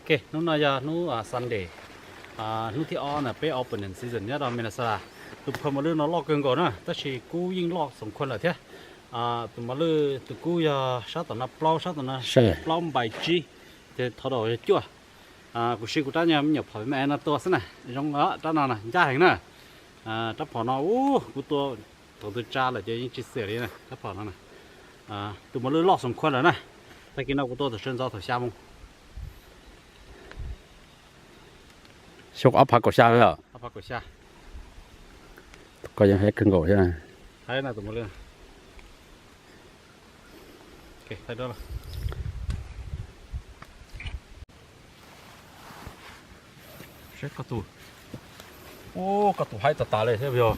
Ok, hnub no yog hnub Sunday, hnub thib ob ntawm peb opening season nyob rau Minnesota. Tus phaj mos lwj no loj kawg nkaus na, tab sis kub yeej loj xoom khuav lawm thiab. Tus mos lwj tus kub yog sab tom no plaub, sab tom no plaub npaim tsib, ces thov daum yog cuaj. Kuv siv kuv rab nyuag me nyuam phom me no tua xwb na, zoo rab no na ncaj heev na. Rab phom no kuv tua thaum twg tsa lawm ces yeej tsis xiam li na, rab phom no na. Tus mos lwj loj xoom khuav lawm na. Tag kis no kuv tua thaum sawv ntxov thaum xya moo. Xyoo ob phav kaum xya, ob phav kaum xya. Koj yeej heev kawg nkaus thiab. Saib koj tus, koj tus haib tas tas li thiab yog.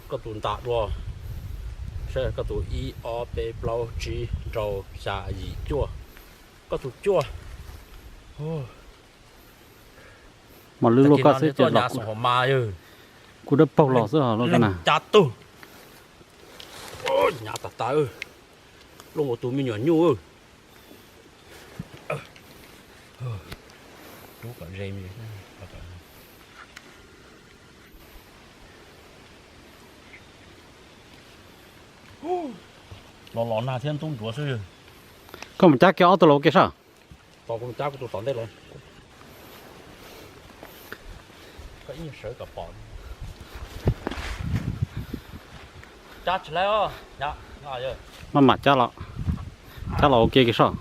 Koj tus ntam dua, saib koj tus ib ob peb plaub tsib rau xya yim cuaj, koj tus cuaj. Mos lwj luaj koj xwb ces los kuj dawb paug los xwb los na. Cas tug, nyav tas tas, luaj ua tus me nyuam nyuj. Los los nag thiab ntub ntsuav xwb. Koj mus cab kiag ob tug los ua ke soj. Tos kuv mus cab kuv tus tom ntej los. Koj ib nyuag sawv kom pom. Cab tsis laib os. Maj mam cab los, cab los ua ke kiag soj.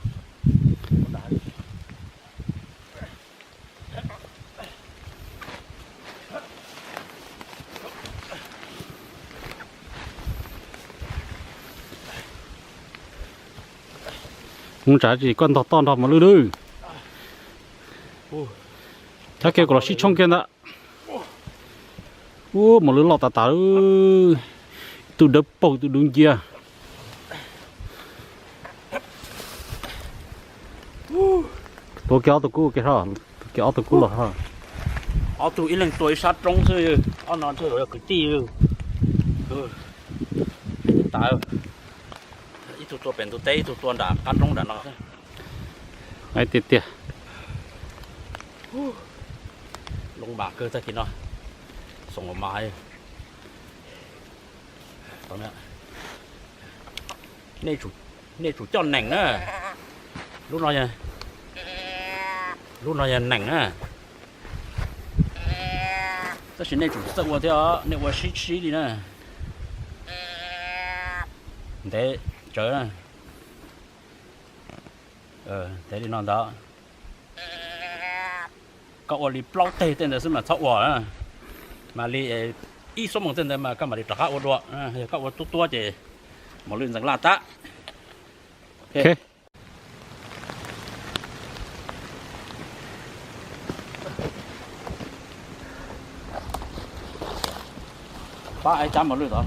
Mus tsam tsis koj ntog toj nrog mos lwj lawm. Cab kiag kuv los sib tshoob kiag ntag. Ub, mos lwj loj tas tas, tus dawb paug tus dub ncia. Tua kiag ob tug kub, tua kiag ob tug kub los. Ob tug ib leeg tua ib sab roob xwb, ob no ntshe yog kwv tij. Tas, ib tug tua pem ntug teb, ib tug tua nram qab roob nram no. Tiag tiag. Loo npam kawg tag kis no. Xoom mas. Nej tsum coj nees na. Lub no, lub no yog nees na. Tab sis nej tsum txawj ua thiab, nej ua sib sib li na. Ntev tsawv na. Ntev li no ntag. Koj ua li plaub teg tej ntawd xwb mas txhob ua. Mam li ib xuab moos tej ntawd mas koj mam li rov qab ua dua. Yog koj ua tuab tuab ces mos lwj ntxeev laj tag. Pab ib cab mos lwj tod.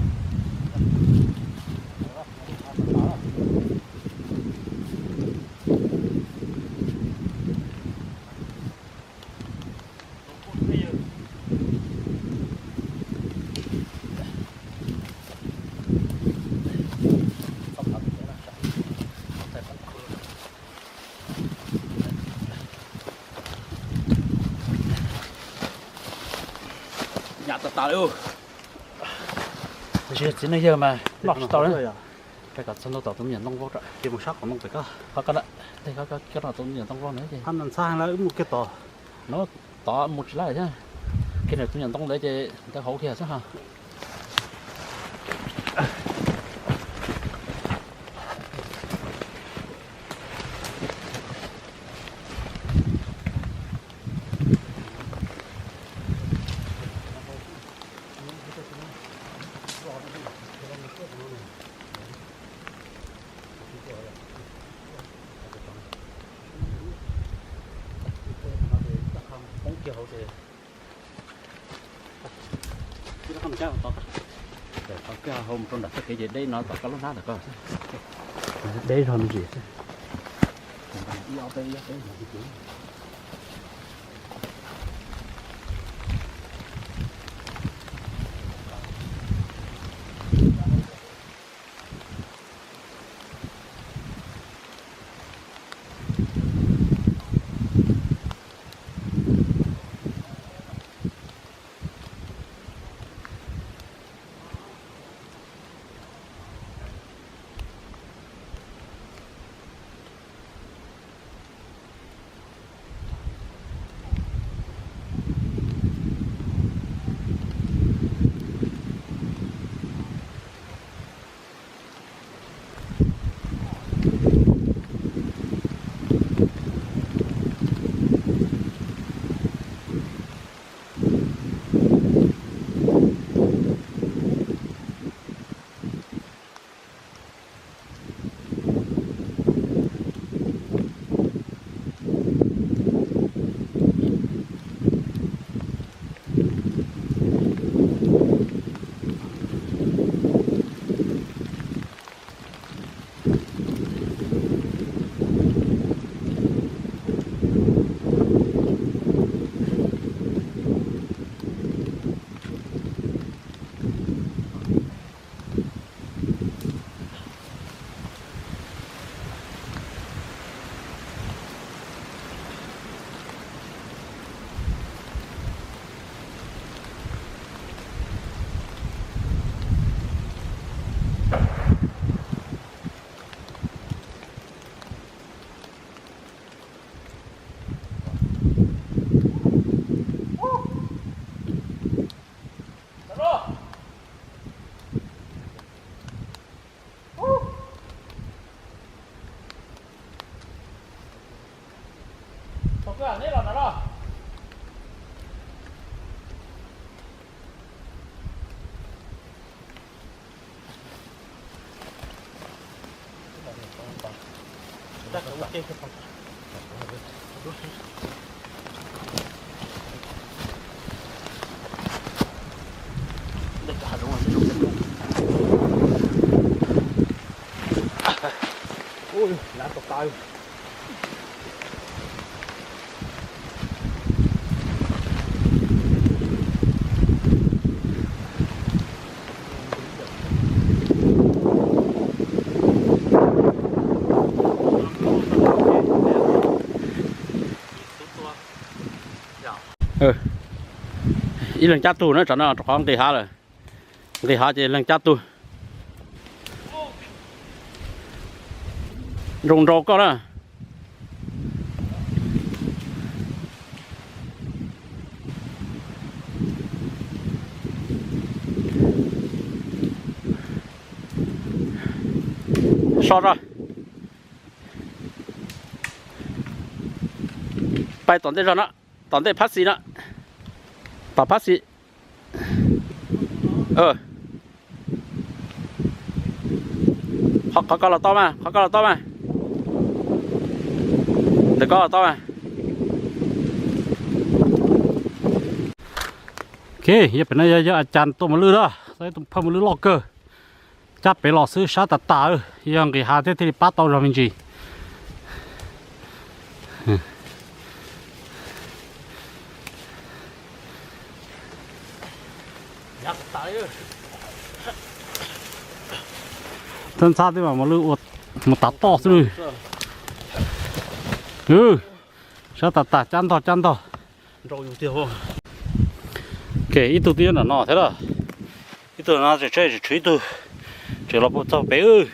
Nyam tas tas li. Tab sis txiv neej yawg mas noj tsis tau li. Koj kom txog ntua tom tus me nyuam ntoo vau, ces mus sab qhov ntoo pem koj. Qhov koj, tej koj, koj noj tus me nyuam ntoo vau na ces. Qhov no ntxhab heev lawm, wb mus kiag tod. No tod mus tsis laib thiab. Kiag tus me nyuam ntoo ntawd ces ntawd hauv kiag xwb ha. Poob kiag hauv ces, koj hau mus rau nram txoj kev ces deb no tom koj lub hnab ntawm koj. Deb zog me ntsis xwb. Ib ob peb, ib ob peb. Ib leeg cab tug na, tsam no rau qhov nqis hav lawm. Nqis hav ces leeg cab tug. Zoo nraus koj na. So tso. Pais tom ntej zog no, tom ntej phab xis no, tom phab xis. Qhov ko los tau mas, qhov ko los tau mas. Ntawm ko los tau mas. Ok, yog pem no yog, yog a cas tuaj mos lwj na, tus phaj mos lwj loj kawg. Cab pem los xwb sab tas tas, yog nqis hav thiab thiaj li pab tau zog me ntsis. Thab ntxhab tej mas mos lwj ua mus tav toj xwb. Sab tas tas, cab ntog cab ntog. Ok, ib tug twb nyob nram no thiab lawm. Ib tug no tseem tshuav ib tug, tseem los puag txog pem.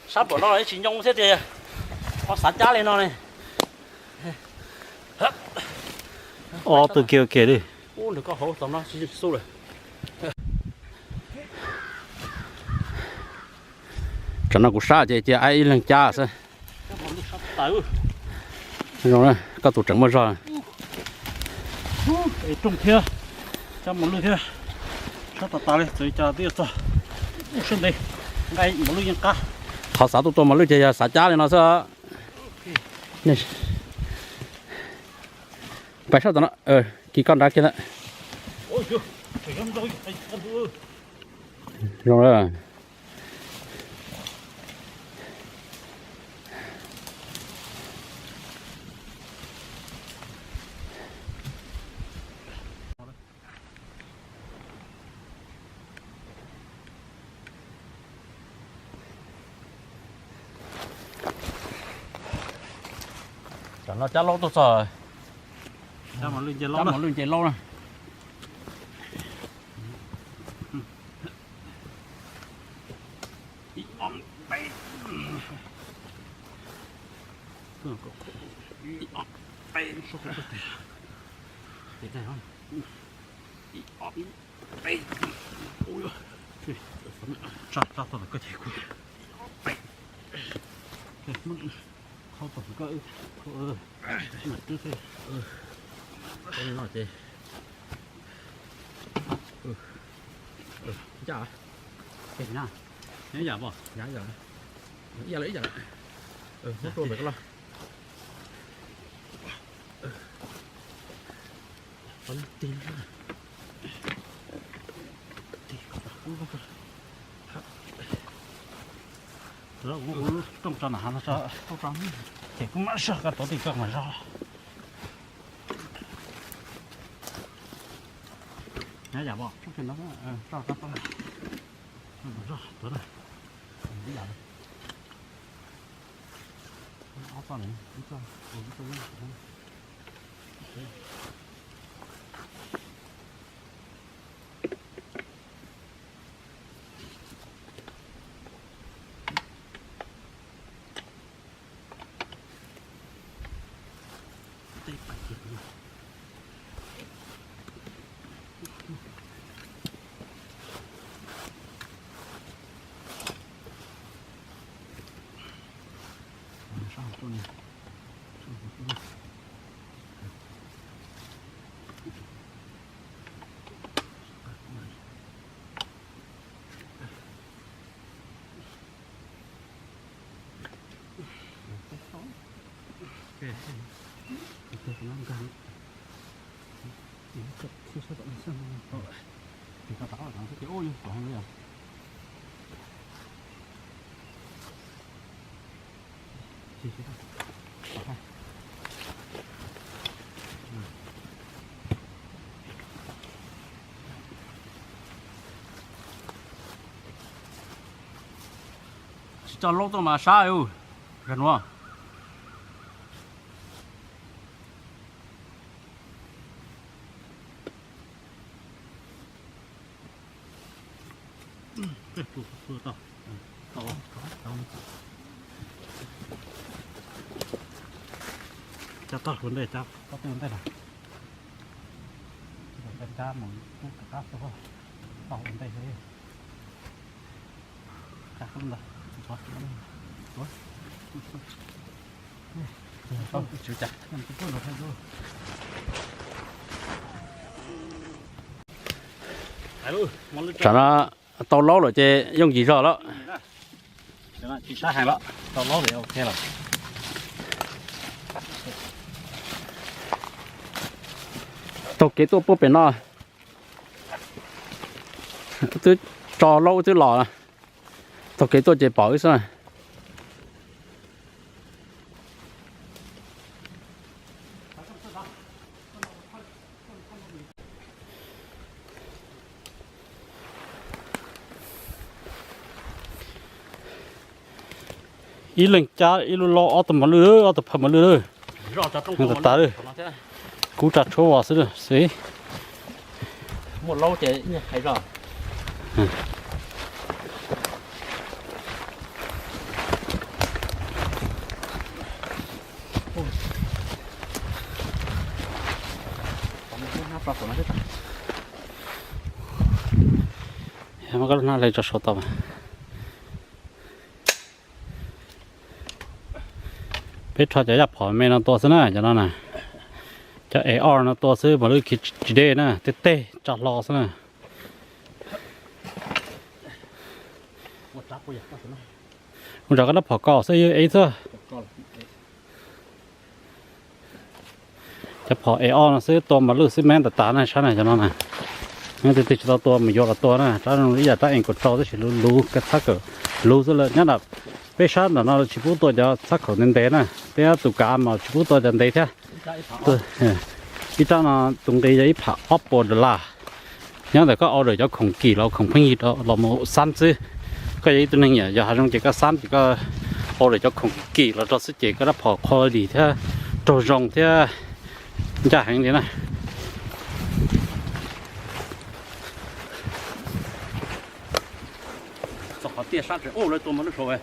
Sab npaum no tsis nyoo thiab tiag, ho xav cab li no ne. Ob tug kiag kiag li. Tsam no kuv sab ces cia aib ib leeg cab xwb. Zoo, koj tus tseem muaj zog. Rooj thiab, cab mos lwj thiab, sab tas tas li, txawm li cas twb yuav txog. Ub, sab ntev, nqa mos lwj yeej qab. Qhov xav tuaj tua mos lwj ces yog xav cab li no xwb. Pais sab tom no, kis koj nrad kiag ntawd. Zoo lawm. Tam no cab laub tuaj txog. Cab mos lwj nce laub na. Tsa tsa tau koj ces kuv qhau tom koj, mas twb no ces ncaj, nyob yam pom, ib yam lawm, ib yam lawm, muab rau pem ko los. Rooj tso nram hav no, ces kuv mam soj koj tuav tim koj mas zog. Nyob yam pom, zog tuav na. Ib yam li ob txoj, ib txoj, ib txoj. Tsis tso laub tuaj mas sab ub, zag nuav. Coj toj hluav nplej, coj toj hluav nplej na. Coj mus kub kab tau ua ntej li. Tsam no tau laub lawm ces yooj yim zog lawm. Tsis sab heev lawm, tau laub lawm, ok lawm. Taug kev tuaj puag pem no, twb tso laub twb los, taug kev tuaj ces pom wb xwb na. Ib leeg cab ib lub laub ob tug mos lwj, ob tug phaw mos lwj lawm. Tas tas lawm. Kub tsa tshuab vos xwb xwb. Muaj laub ces ib nyuag hais zog. Muab koj lub hnab hle tso sau tau mas. Peb rho cov yaj phom me no tua xwb na, cov no na. Cov A R no tua xwb, mos lwj khi tsis deb na, tej teg tsa hlo xwb na. Ua tsam koj rab phom kaus xwb, yog ev xwb. Cov phom A R no xwb, tua mos lwj xwb, me tas tas na, sab na cov no na. Nyob twg twg tsis tau tua mus yuav los tua na, rab no ib yam rab ees kaum rau tab sis luv luv, koj txhab khaum luv xwb lawm. Nyob nram peb sab ntawm no tsis pub tua cov txhab khaum ntev ntev na, peb tus kav mas tsis pub tua cov ntev thiab. Ib rab no tus nqi yog ib phav ob puas dollar. Nyob ntawm koj order cov khoom kim los khoom pheej yig los mus xab xwb. Koj yog ib tug neeg yog hav zoov ces koj xab ces koj order cov khoom kim los rau xwb ces koj rab phom quality thiab raug zoo thiab ncaj heev li na. Txog qhov tiaj sab tseem ua lawv tua mos lwj saud.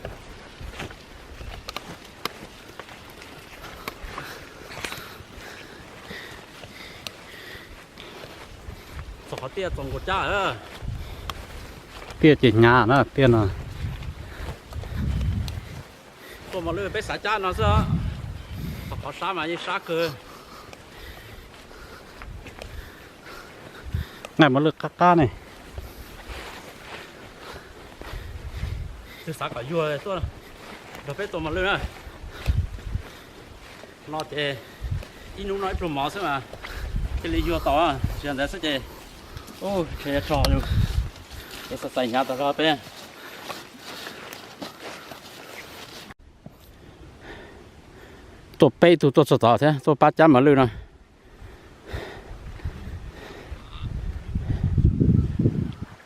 Txog qhov tiaj txaus nkaus cab. Tiaj ces hnyav na tiaj no. Tua mos lwj peb xav cab no xwb. Txog qhov sab mas yeej sab kawg. Nqaij mos lwj qab qab ne. Twb xav kom yuag tuaj nrog peb tua mos lwj na. No ces ib hnub no ib pluag mov xwb mas thiaj li yuag tau, tsis yog ntawd xwb ces, u, yuav tso, yuav txais hnyav tas zog peb. Tuaj peb tug tuaj txog tod thiab tuaj pab cab mos lwj no.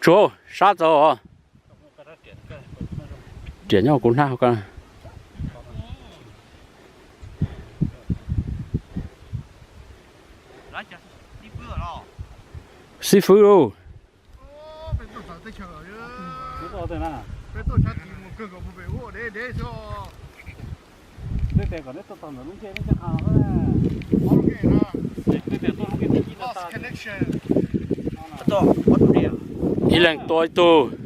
Tsuav sab txaus os. Riam nyob kuv hnab hauv ko. Xib fwb lauj. Ib leeg tua ib tug.